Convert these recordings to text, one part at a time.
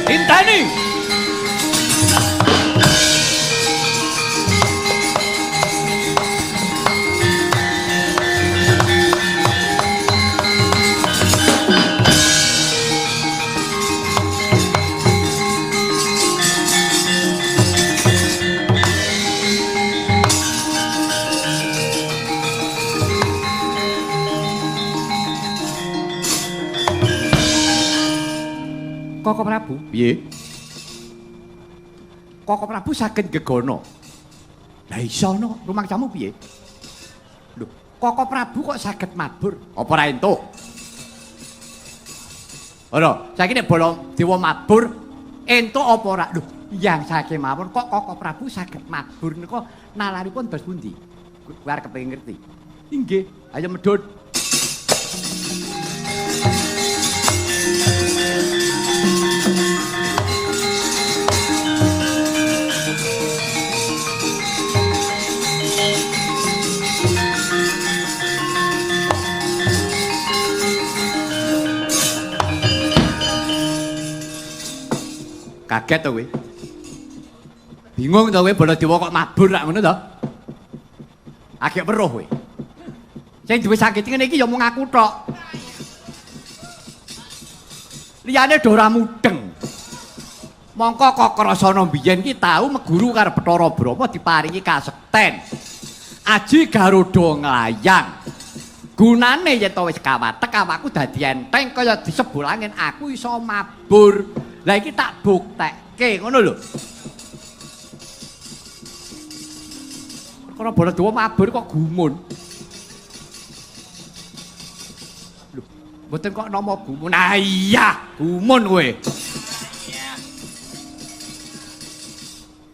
Inteni. Koko Prabu, piye? Koko Prabu saged gegono. Lah iso no, rumangsamu piye? Lho, Koko Prabu kok saged mabur? Apa ora entuk? Ora, saiki nek Baladewa mabur, entuk apa ora? Lho, yang saking mawon kok Koko Prabu saged mabur nika nalaripun dos pundi? Kowe arep kepengin ngerti. Inggih, ayo medhun. Kaget to kowe. Bingung to kowe Baladewa kok mabur rak ngono to? Agek weruh kowe. Sing duwe sakit ngene iki ya mung aku tok. Liyane do ora mudeng. Mongko Kakrasana biyen ki tau meguru karo Bathara Brahma diparingi kasekten. Aji Garuda nglayang. Gunane yen to wis kawatek awakku dadi enteng kaya disebul angin aku iso mabur. Lah iki tak buktekke ngono lho. Perkara Baladewa mabur kok gumun. Lho, mboten kok nama gumun. Ah iya, gumun kowe.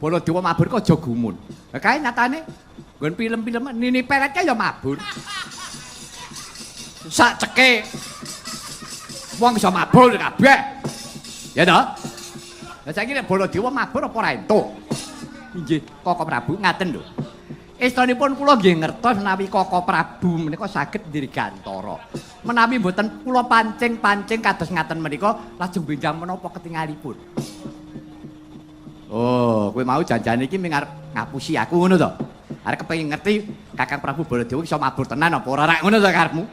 Baladewa mabur kok aja gumun. Lah kae nyatane nggon film-film Nini Peret ya mabur. Sak ceke wong iso mabur kabeh. Ya toh? Lah saiki nek Baladewa mabur apa ora entuk? Inggih, Koko Prabu ngaten lho. Estunipun kula nggih ngertos menawi Koko Prabu menika saged dirgantara. Menawi mboten kula pancing-pancing kados ngaten menika lajeng benjang menapa ketingalipun. Oh, kowe mau janjane iki ming arep ngapusi aku ngono to? Arep kepengin ngerti Kakang Prabu Baladewa iso mabur tenan apa ora rak ngono to karepmu?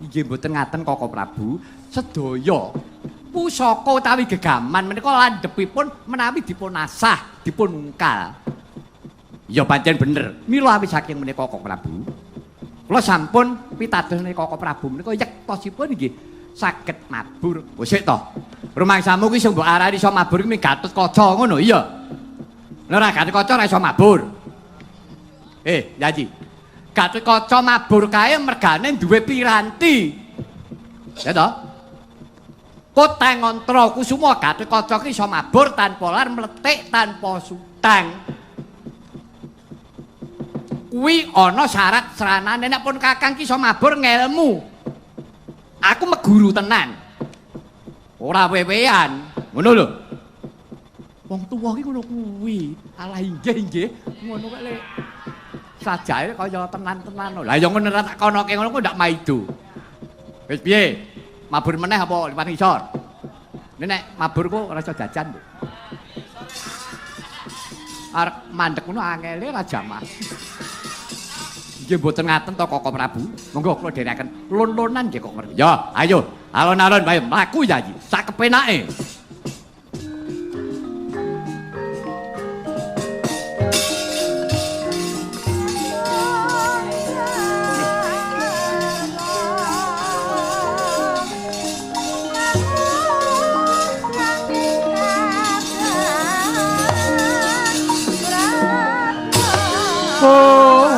Inggih mboten ngaten Koko Prabu, sedaya pusaka utawi gegaman menika landhepipun menawi dipun asah, dipun ungkal. Ya pancen bener. Mila awit saking menika Koko Prabu, kula sampun pitados menika Koko Prabu menika yektosipun nggih saged mabur. Oh sik to. Rumangsamu kuwi sing mbok arani iso mabur kuwi Gatotkaca ngono iya. Nek ora Gatotkaca ora iso mabur. Yaji. Gatotkaca mabur kae mergane duwe piranti. Ya to? Koteng Mantra Kusuma Gatotkaca ki iso mabur tanpa lar mletik tanpa sutang. Kuwi ana syarat sranane nek pun Kakang ki iso mabur ngelmu. Aku meguru tenan. Ora wewean. Ngono lho. Wong tuwa ki ngono kuwi. Alah inggih inggih ngono kok lek sajae kaya tenan-tenan. Lah ya ngono tak konoke ngono kok ndak maido. Wis piye? Mabur meneh apa liwat ngisor? Nek mabur kok ora iso jajan lho. Arep mandek ngono angele ra jamah. Nggih mboten ngaten to Koko Prabu. Monggo kula dherekaken lon-lonan nggih Koko Prabu. Ya, ayo. Alon-alon wae mlaku ya iki. Sak kepenake. Oh.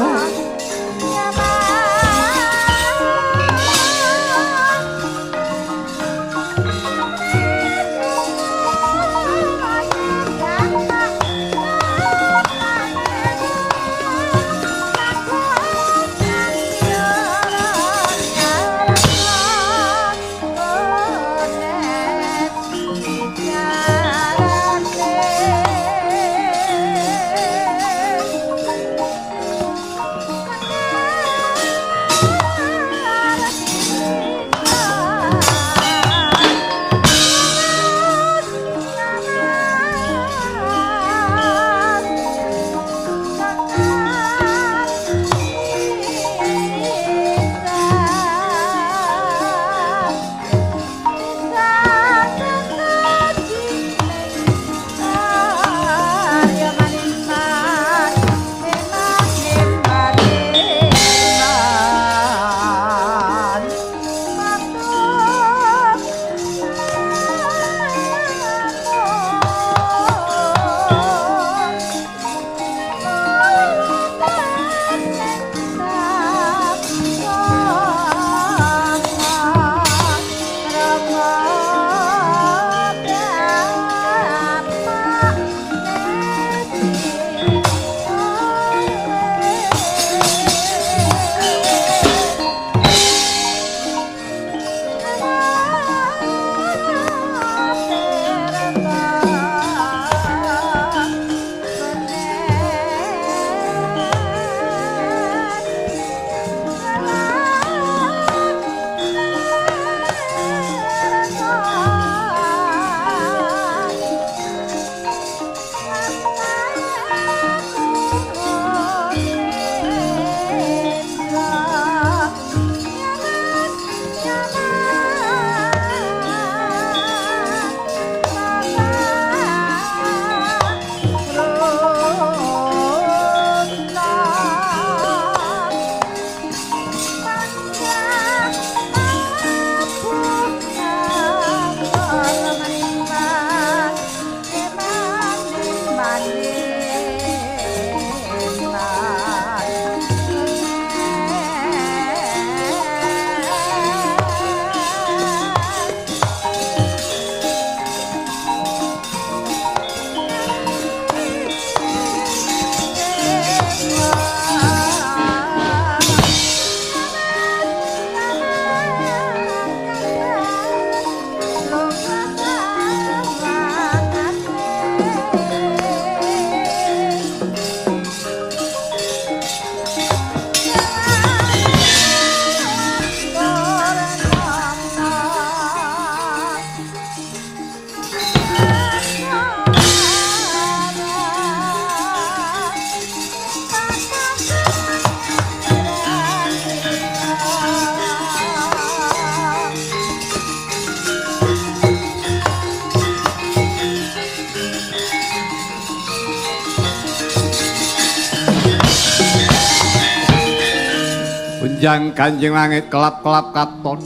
Gonjang ganjing langit kelap-kelap katon.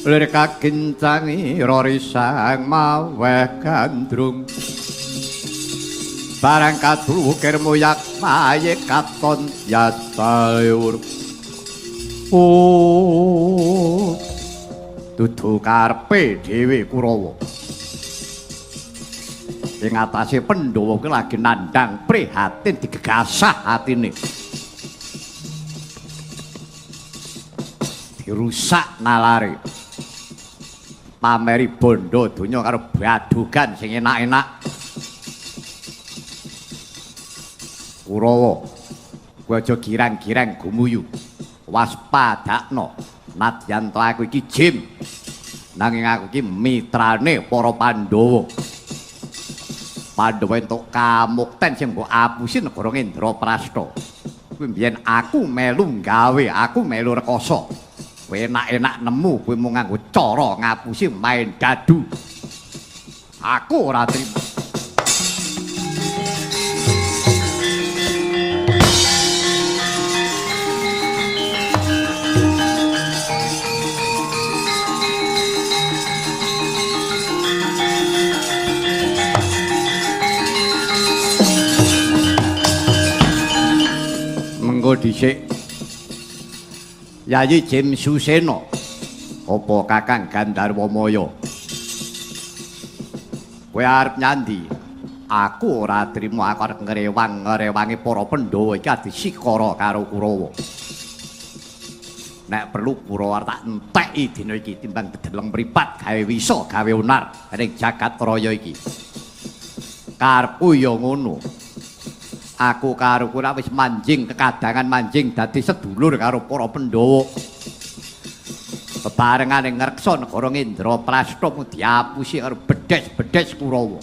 Lir kagincangi rorisang maweh gandrung. Barang kadul ukir muyak maye katon yasayur. Oh, dudu karepe dhewe Kurawa. Ing atase Pandhawa kuwi lagi nandhang prihatin digegasah atine. Dirusak nalare. Pameri bondo donya karo badugan sing enak-enak. Kurawa, kowe aja girang-girang gumuyu. Waspadakno, nadyan to aku iki jim. Nanging aku iki mitrane para Pandhawa. Pandhawa entuk kamukten sing mbok apusi negara Indraprastha. Kuwi mbiyen aku melu gawe, aku melu rekoso. Kowe enak-enak nemu, kowe mung nganggo cara ngapusi main dadu. Aku ora trima. Mengko dhisik Yayi Jim Susena apa Kakang Gandharwa Maya, kowe arep nyandi? Aku ora trima, aku arep ngrewang-ngrewangi para Pandhawa iki adi sikara karo Kurawa. Nek perlu Kurawa tak enteki dina iki timbang dedeleng mripat gawe wisa gawe onar ning jagat raya iki. Karepku ya ngono. Aku karo kowe wis manjing kekadangan manjing dadi sedulur karo para Pandhawa. Bebarengane ngreksa negara Indraprastha mung diapusi karo bedhes-bedhes Kurawa.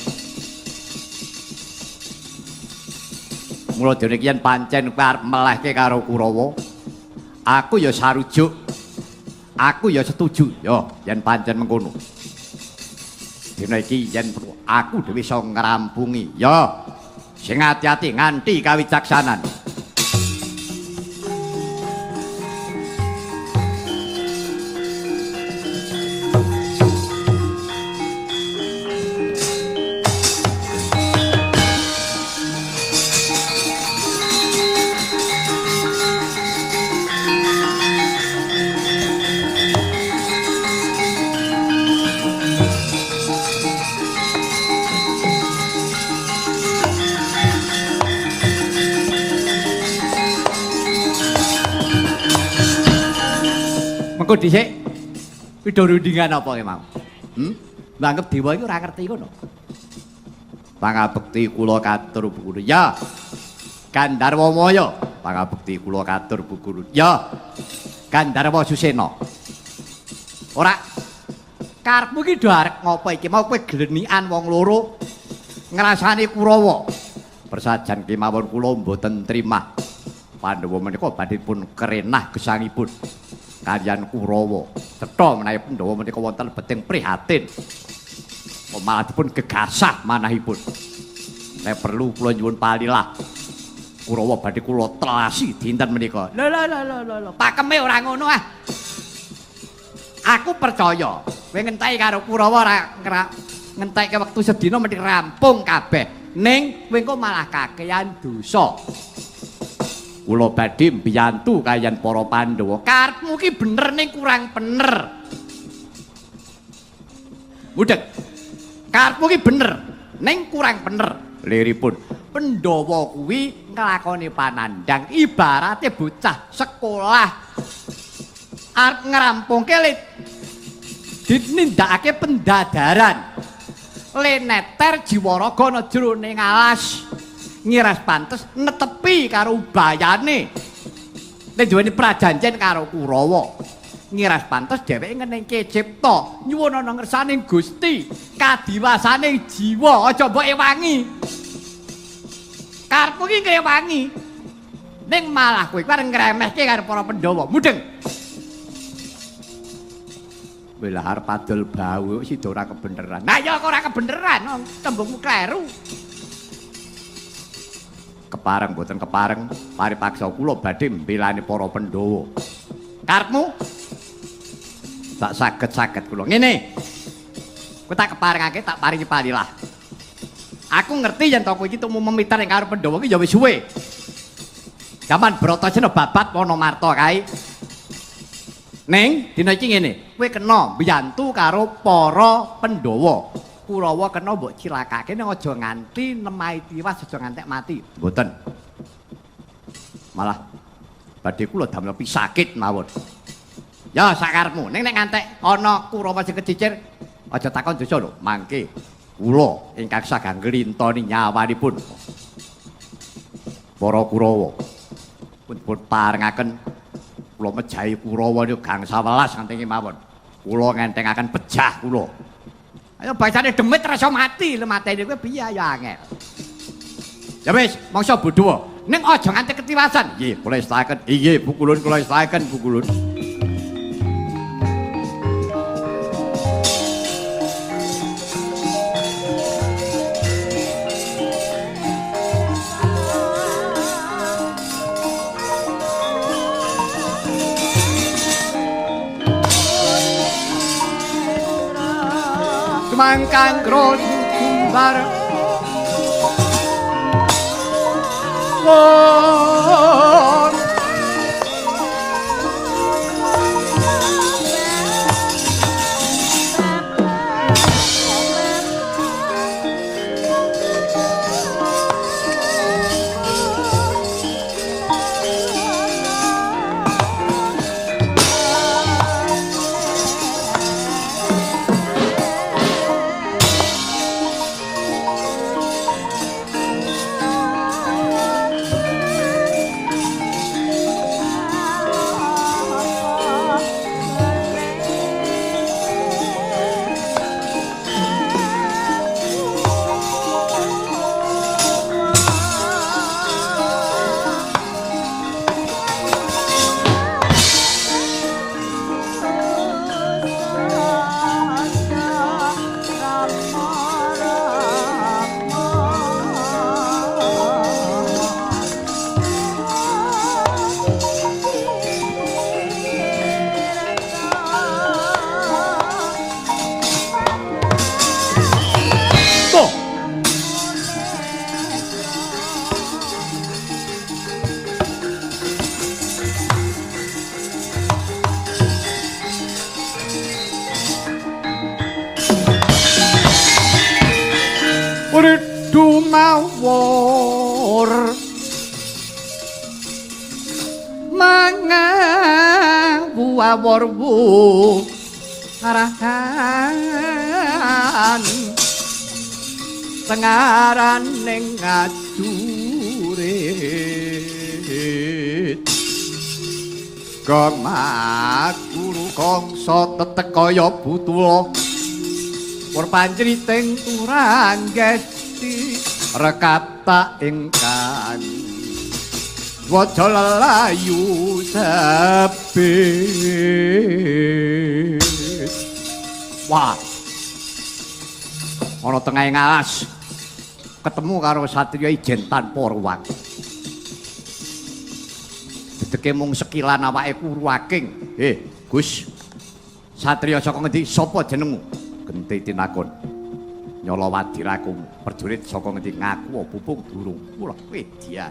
Mula dene iki yen pancen kowe arep melehke karo Kurawa, aku ya sarujuk. Aku ya setuju ya yen pancen mengkono. Dina iki yen aku dhewe iso ngrampungi ya. Sing ati-ati nganti kawicaksanan. Mengko dhisik pidha rundingan apa ki mau? Anggep dewa iki ora ngerti ngono. Pangabekti kula katur Bu Guru. Ya. Gandharwa Maya, pangabekti kula katur Bu Guru. Ya. Gandharwa Susena. Ora karepmu iki do arep ngopo iki? Mau kowe glenikan wong loro ngrasani Kurawa. Persajan kemawon kula mboten trima. Pandhawa menika badhe pun kerenah gesangipun kaliyan Kurawa. Cetha menawi Pandhawa menika wonten beting prihatin. Malah dipun gegasah manahipun. Nek perlu kula nyuwun palilah. Kurawa badhe kula telasi dinten menika. Lho lho lho lho lho. Pakeme ora ngono ah. Aku percaya kowe ngenteki karo Kurawa ora ngentekke wektu sedina mesti rampung kabeh. Ning kowe engko malah kakean dosa. Kula badhe mbiyantu kaliyan para Pandhawa. Karepmu ki bener ning kurang bener. Mudhek. Karepmu ki bener ning kurang bener. Liripun Pandhawa kuwi nglakoni panandhang ibarate bocah sekolah arep ngrampungke le dinindakake pendadaran. Le neter jiwa raga ana jroning alas. Ngiras pantes netepi karo ubayane. Nek duweni prajanjen karo Kurawa. Ngiras pantes dheweke ngenengke cipta, nyuwun ana ngersane Gusti, kadiwasane jiwa aja mbok ewangi. Karepmu iki ngrewangi. Ning malah kowe arep ngremehke karo para Pandhawa. Mudeng. Welah arep adol bau sida ora kebeneran. Nah ya kok ora kebeneran, tembungmu kleru. Kepareng mboten kepareng, paripaksa kula badhe mbelani para Pandhawa. Karepmu? Tak saged-saged kula. Ngene. Kowe tak keparengake, tak paringi palilah. Aku ngerti yen to kowe iki tumu memitan ing karo Pandhawa iki ya wis suwe. Jaman Bratasena babat Wanamarta kae. Ning dina iki ngene, kowe kena mbiyantu karo para Pandhawa. Kurawa kena mbok cilakake ning aja nganti nemahi tiwas, aja ngantek mati. Mboten. Malah badhe kula damel pisakit mawon. Ya sakarepmu, ning nek ngantek ana Kurawa sing kecicir aja takon dosa lho, mangke kula ingkang saged nglintoni nyawanipun para Kurawa. Pun dipun parengaken kula mejahi Kurawa niku gangsa welas nganti mawon. Kula ngentengaken pejah kula. Ayo bacane demit ra iso mati, lho mateni kowe piye ya angel. Ya wis, mangsa bodho. Ning aja nganti ketiwasan. Nggih, kula estaken. Nggih, bukulun kula estaken bukulun. Mangkang kron kumbar won mawur mangawu awurwu arahan tengaran ning ngajurit Gong Guru Kangsa tetek kaya butula pur pancriting turanggesti rekata ingkang waja lelayu sepit. Wah, ana tengahing alas ketemu karo satriya ijen tanpa ruwang. Dedeke mung sekilan awake kuru aking. Gus, satriya saka ngendi? Sapa jenengmu? Genti tinakon. Nyala wadiraku, prajurit saka ngendi? Ngaku pupung durung. Wah, wedian.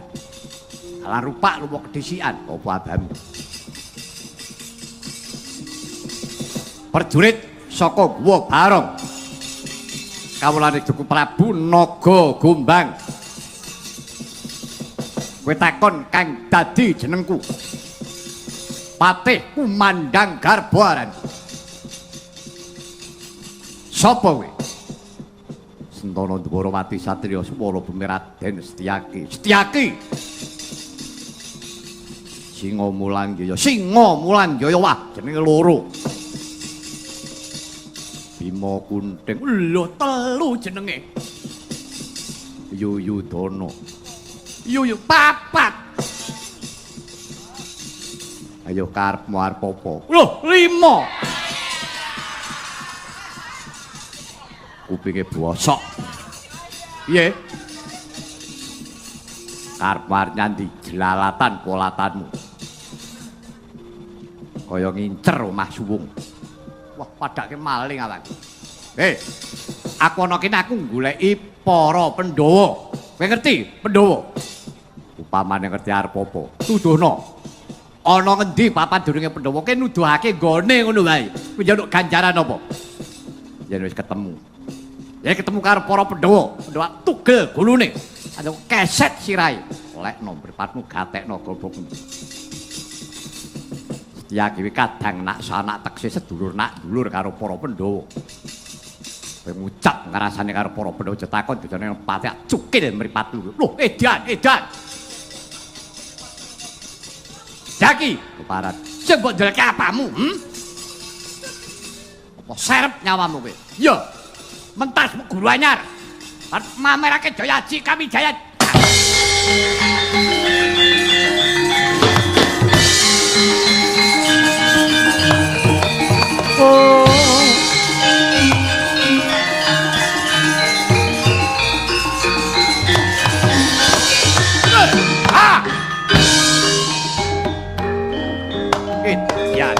Alah rupak lupa kedisian apa abamu? Prajurit saka Guwa Barong. Kawulane Duku Prabu Naga Gombang. Kowe takon kang dadi jenengku. Patih Kumandang Garba aran. Sapa kowe? Sentana Dwarawati satriya swara bumi Raden Setyaki. Setyaki. Singa Mulangjaya, Singa Mulangjaya, wah jenenge loro. Bima Kunting, lho telu jenenge. Yuyudana. Yuyu papat. Ayo karepmu arep apa? Lho, lima. Kupinge bosok. Piye? Karepmu arep nyandi jelalatan polatanmu. Kaya ngincer omah suwung. Wah, padake maling awakku. Hei, aku ana kene aku goleki para Pandhawa. Kowe ngerti Pandhawa? Upamane ngerti arep apa? Tuduhno. Ana ngendi papan durunge Pandhawa ke nuduhake nggone ngono wae. Kowe njaluk ganjaran apa? Yen wis ketemu. Ya ketemu karo para Pandhawa, Pandhawa tugel gulune. Ayo keset sirahe. Lekno mripatmu gatekno gobokmu. Setyaki kadang nak sanak tekse sedulur nak dulur karo para Pandhawa. Kowe ngucap ngrasane karo para Pandhawa aja takon dujane patek cukil mripatmu. Loh, edan, edan. Jaki, keparat. Sing mbok ndelke apamu, Apa serep nyawamu kowe? Iya. Mentas guru anyar. Arep mamerake Jayaji kami jaya. Oh. Ah! Edan.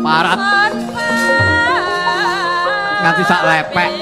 Parat nganti sak lepek.